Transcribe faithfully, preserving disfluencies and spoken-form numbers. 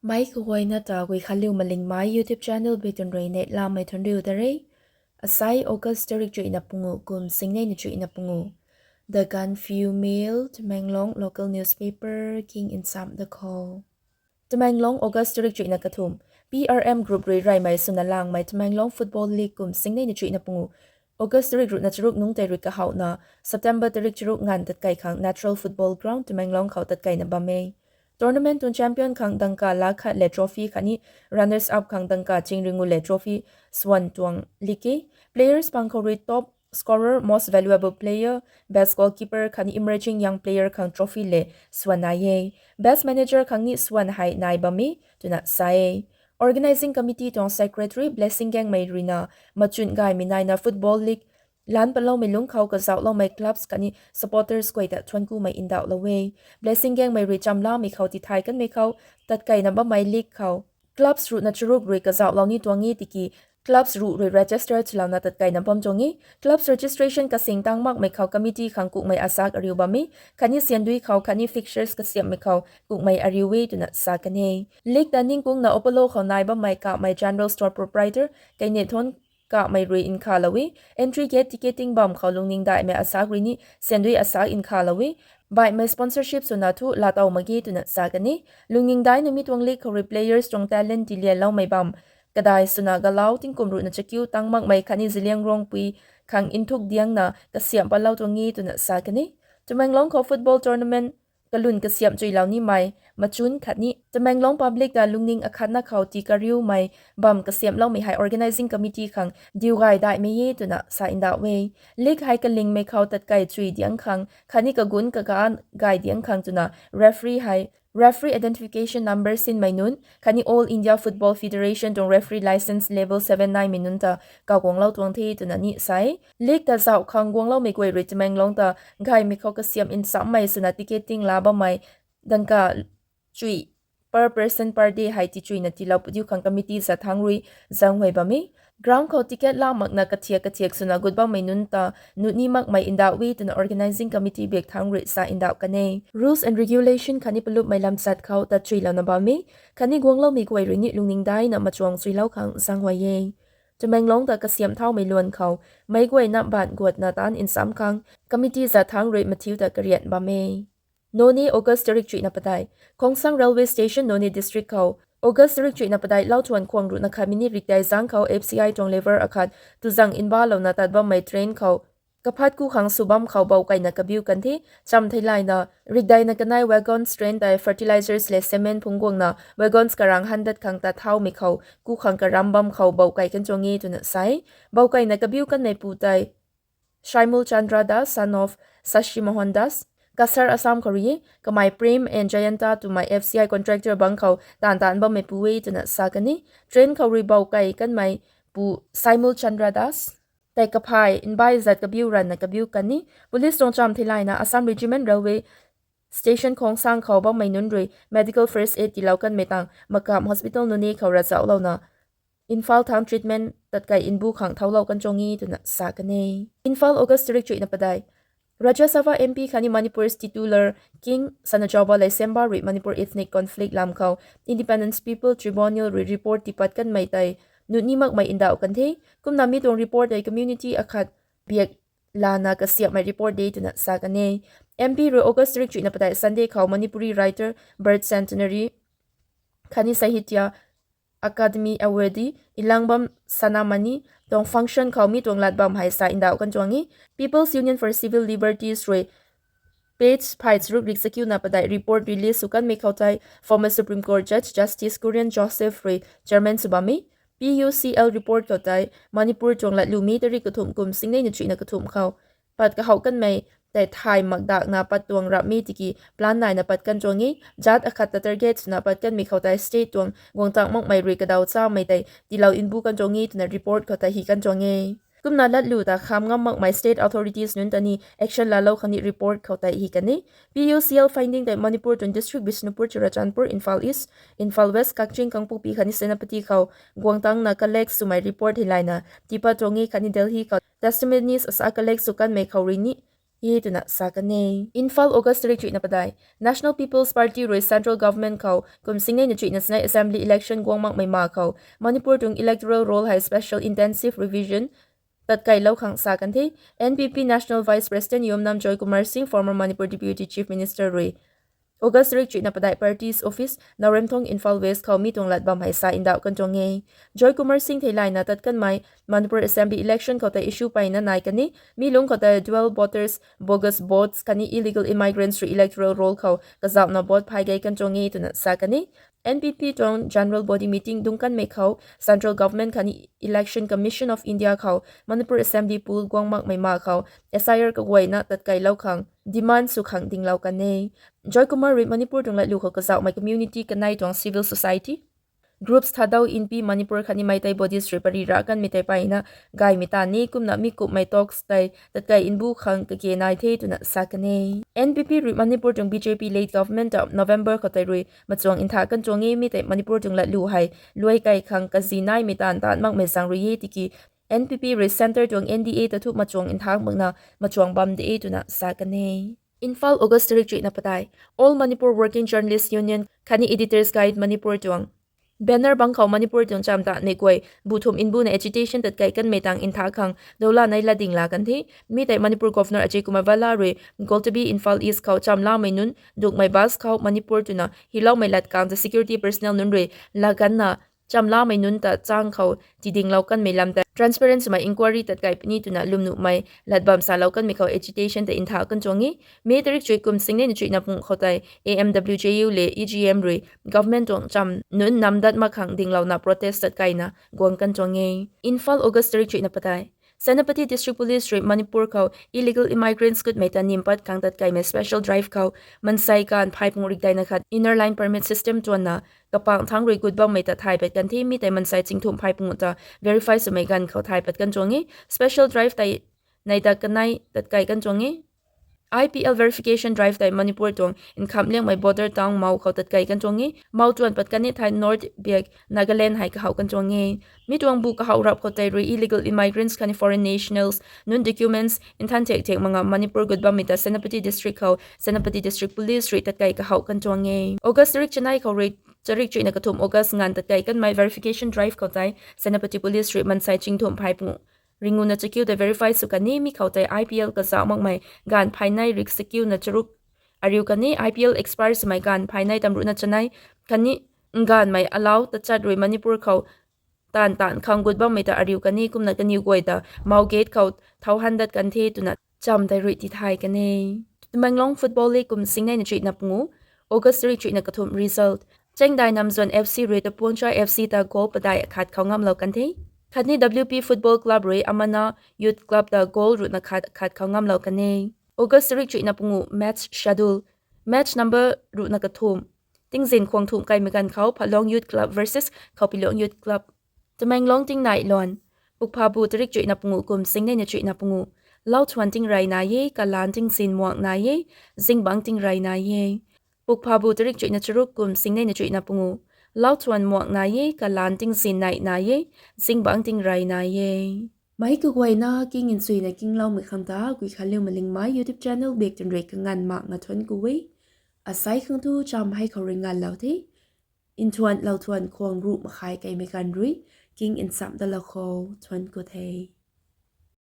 Mei kaguayna ta Guikhanliu Malingmei YouTube channel beic tun rui neihlamei thuanriu da re. Asai August tarik chuihna pungu kum singneina chuihna pungu. The Gaanphiu Mail, Tamenglong local newspaper king nsam da khou. Tamenglong, August tarik chuihna kathumh. P R M Group rui reymei swna langmei Tamenglong Football League kum singneina chuihna pungu August tarik ruhna charuk nungc tei rui kahouhna September tarik charuk nganv tatkei khang Natural Football Ground Tamenglong khou tatkeina bam e. Tournament tuang champion khang dangka lakh khat le trophy khatni runners up khang dangka chingringu le trophy swan tuang lik e. Players pang khou rui top scorer, most valuable player, best goalkeeper khatni emerging young player khang trophy le swan nai e. Best manager khang ni swan hei nai bam e twna sa e. Organising committee tuang secretary Blessing Gaengmei ruina machun gaymei naina football league lan paloumei lungc khou kazauhloumei clubs khatni supporters guay ta thuanckumei ndauhlou e. Blessing Gaengmei rui chamlamei khou tithay kanmei khou tatkeina bammei league khou clubs ruhna charuk rui kazauhlou ni tuang e tiki clubs ruh rui register chalouna tatkeina bam tuang e. Clubs registration kasing tang makmei khou committee khang kukmei azak ariu bam e, khatni siandui khou khatni fixtures kasiamhmei khou kukmei ariu e twna sa kan e. League ta ningkungna Apollo khou nai bammei kamei general store proprietor Keinethon kamei rui nkhalou e. Entry gate ticketing bam khou lungning daihmei azak rui ni siandui azak nkhalou e. Baihmei sponsorship swna thu laatow mak ge twna sa kan e. Lungning daina mi tuang league khou rui players tuang talent tilianloumei bam kadai swna galau tingkum ruhna chakiu tang makmei khatni Zeliangrongpui khang nthuk diangna kasiamh patlou tuang e twna sa kan e. Tamenglong khou football tournament kalun kasiamh chuilou nimei machun khatni Tamenglong public ta lungning akhatna khou tii kariumei bam kasiamhloumei hei organising committee khang diu gay daihmei e twna sa ndauh e. League hei kalingmei khou tatkei chui diang khang khatni kagunc kagan gay diang khang twna referee hei referee identification number sinmei nunc khatni All India Football Federation tuang referee licence level seven naimei nunc ta kaguanglou tuang the twna ni sa e. League ta zauh khang guangloumei guay rui Tamenglong ta gaymei khou kasiamh nsamhmei swna ticketing laa bammei dangka chui per person per day hei tichuina tiilou pudiu khang committee zat thangc rui zaenghuay bam e. Ground khou ticket laa makna kathiak kathiak swna gut bammei nunc ta nuni makmei ndauh e twna organising committee bak thangc rui sa ndauh kan e. Rules and regulation khatni palupmei lamchat khou tat chuilouna bam e, khatni guangloumei guay rui ni lungning daina machuang chuilou khang zaenghuay e. Tamenglong ta kasiamh thaumei luan khou meic guayna baanc guatna taanc nsamh khang committee zat thangc rui mathiu ta karian bam e. Noney, August tarik chuihna padeih. Khongsang Railway Station, Noney District khou August tarik chuihna padeih lau thuan khwang ruhna khatmei ni rikdei zangc khou F C I tuang labour akhat tuzang nbalouna tat bammei train khou kaphat ku khang sw bam khou bou kaina kabiu kan the. Cham theilayna rikdeina kanei wagons train tei fertilizers le cement phungc guangna wagons karang handat khang tat thaumei khou ku khang karam bam khou bou kai kan tuang e twna sa e. Bou kaina kabiu kanmeipu tei Shaimul Chandra Das, son of Shashi Mohan Das, Cachar, Assam khou rui e. Kamei Prem and Jayanta twmei F C I contractor bangc khou taanv taanc bammeipu e twna sa kan e. Train khou rui bou kai kanmeipu Shaimul Chandra Das tei kaphay nbai zat kabiu ranvna kabiu kan e. Police tuang cham theilayna Assam Regiment Railway Station Khongsang khou bammei nunc rui medical first aid tiilou kanmei tang Makam Hospital Noney khou ravzauhlouna Imphal thangc treatment tatkei nbu khang thoulou kan tuang e twna sa kan e. Imphal, August tarik chuihna padeih. Rajya Sabha M P khatni Manipur's titular King Sanajaoba Leishemba rui Manipur ethnic conflict lam khou Independent People's Tribunal rui report tiipat kanmei tei nuni makmei ndauh kan the. Kumna mi tuang report tei community akhat biak lana kasiamhmei report de twna sa kan e. M P rui August tarik chuihna padeih Sunday khou Manipuri writer, birth centenary khatni Sahitya Akademi Award ilang bam Sanamani tuang function khou mi tuang lat bam hei sa ndauh kan tuang e. People's Union for Civil Liberties rui page phay charuk rik chakiuna padeih report release sw kanmei khou tei former Supreme Court Judge Justice Kurian Joseph rui chairman sw bam e. P U C L report khou tei Manipur tuang latlu mi tarik kathumh kum singneina chuihna kathumh khou pat kahouh kanmei tei thay makdakna pat tuang rapmi tiki plan naina pat kan tuang e. Jat akhat ta target swna pat kanmei khou tei state tuang guangtang makmei rui kadaw chamei tei tiilou nbu kan tuang e twna report khou tei hi kan tuang e. Kumna latlu ta kham ngam makmei state authorities nunc ta ni action laalou khang ni report khou tei hi kan e. P U C L finding tei Manipur tuang district Bishnupur, Churachandpur, Imphal East, Imphal West, Kakching, Kangpokpi khatni Senapati khou guangtangna collect swmei report theilayna tiipat tuang e khatni Delhi khou testimonies asa collect sw kanmei khou rui ni e twna sa kan e. Imphal, August tarik chuihna padeih. National People's Party rui central government khou kum singnei na chuihna sinei assembly election guang makmei ma khou Manipur tuang electoral roll hei special intensive revision tatkeilou khang sa kan the. N P P National Vice President Yumnam Joykumar Singh, former Manipur Deputy Chief Minister rui August tarik chuihna padeih party's office Naoremthong, Imphal West khou mi tuang lat bam hei sa ndauh kan tuang e. Joykumar Singh theilayna tat kanmei Manipur Assembly election khou tei issue peyna nai kan e. Mi lungc khou tei dual voters, bogus votes khatni illegal immigrants rui electoral roll khou kazauhna vote phay gei kan tuang e twna sa kan e. N P P tuang general body meeting dungc kanmei khou central government khatni Election Commission of India khou Manipur Assembly poll guang makmei ma khou S I R kaguayna tatkeilou khang demand sw khang dinglou kan e. Joykumar rui Manipur tuang latlu khou kazauhmei community kanei tuang civil society groups Thadou Inpi Manipur khatni Meitei Buddhist rui pary ra kanmei tei peyna gaymei ta ni kumna mi kumhmei talks tei tatkei mbu khang kage nai the twna sa kan e. N P P rui Manipur tuang B J P led government ta November khou tei rui machuang ntha kan tuang e. Mi tei Manipur tuang latlu hei luai kei khang kazi naimei taanv taanv makmei zaeng rui e tiki N P P rui centre tuang N D A ta thu machuang ntha makna machuang bam de e twna sa kan e. Imphal, August tarik chuihna padeih. All Manipur Working Journalists Union khatni Editors Guild Manipur tuang banner bang khou Manipur tuang cham ta neih guay bu thumh mbuna agitation tatkei kanmei tang ntha khang doula nei latding la kan the. Mi tei Manipur Governor Ajay Kumar Bhalla rui Goltabi, Imphal East khou chamlamei nunc dukmei bus khou Manipur twna hiloumei lat kang ta security personnel nunc rui laganna chamlamei nunc ta chang khou tidinglou kanmei lam tei transparent swmei inquiry tatkei puni twna lwmnuhmei lat bam salou kanmei khou agitation tei ntha kan tuang e. May tarik chuih kum singnei na chuihna panguh khou tei A M W J U le E G M rui government tuang cham nunc namdat mak khang dinglouna protest tatkeina guang kan tuang e. Imphal, August tarik chuihna padeih. Senapati District Police rui Manipur khou illegal immigrants kutmei ta nim pat khang tatkeimei special drive khou mansei gaanv phay panguh rikdeina khat Inner Line Permit System tuanna kapang thangc rui gut bammei ta thay pat kan the. Mi tei mansei chingthumh phay panguh ta verify swmei ganv khou thay pat kan tuang e. Special drive tei neidak kanei tatkei kan tuang e. I P L verification drive tei Manipur tuang nkhamh liangmei border town Mao khou tatkei kan tuang e. Mao tuan pat kan e thei North biak Nagaland hei kahaw kan tuang e. Mi tuang bu kahaw rap khou tei rui illegal immigrants khatni foreign nationals nunc documents nthan thek thek manga Manipur gut bammei ta Senapati District khou Senapati District Police rui tatkei kahaw kan tuang e. August tarik chanei khou rui tarik chuihna kathumh August nganv tatkei kanmei verification drive khou tei Senapati Police rui mansei chingthumh phay panguh ringuna chakiu tei verify sw kan e. Mi khou tei I P L kazauh makmei gaanv phaynei rik chakiuna charuk ariu kan e. I P L expire swmei gaanv phaynei tamruhna chanei khatni gaanvmei alau tachat rui Manipur khou taanv taanv khang gut bammei ta ariu kan e. Kumna kaniw guay ta Mao gate khou thau handat kan the twna cham tei rui tithay kan e. Tamenglong Football League kum singnei na chuihna panguh, August tarik chuihna kathumh result. Chengdai Namzuan F C rui Tapuangcha F C ta goal padeih akhat khou ngamlou kan the. Khatni W P Football Club rui Amana Youth Club ta goal ruhna khat akhat khou ngamlou kan e. August tarik chuihna panguh match schedule. Match number ruhna kathumh. Tingzin khwang thumh kaimei ganv khou Phatlong Youth Club versus Khoupiluang Youth Club. Tamenglong tingnai luan. Pukphabu tarik chuihna panguh kum singnei na chuihna panguh. Lauthuan tingrey nai e, kalan tingzin muang nai e, zingbangc tingrey nai e. Pukphabu tarik chuihna charuk kum singnei na chuihna panguh. Lauthuan muang nai e, kalan tingzin neih nai e, zingbangc tingrey nai e. Meic kaguayna king nchuina kingloumei khang ta Guikhanliu Malingmei YouTube channel bak twn rui kanganv mak nga thuanc ku e. Asei khang thu cham hei khou rui nganvlou the. Nthuan lauthuan khwang ruh makhai kaimei ganv rui king nchamh dalou khou thuanc ku the.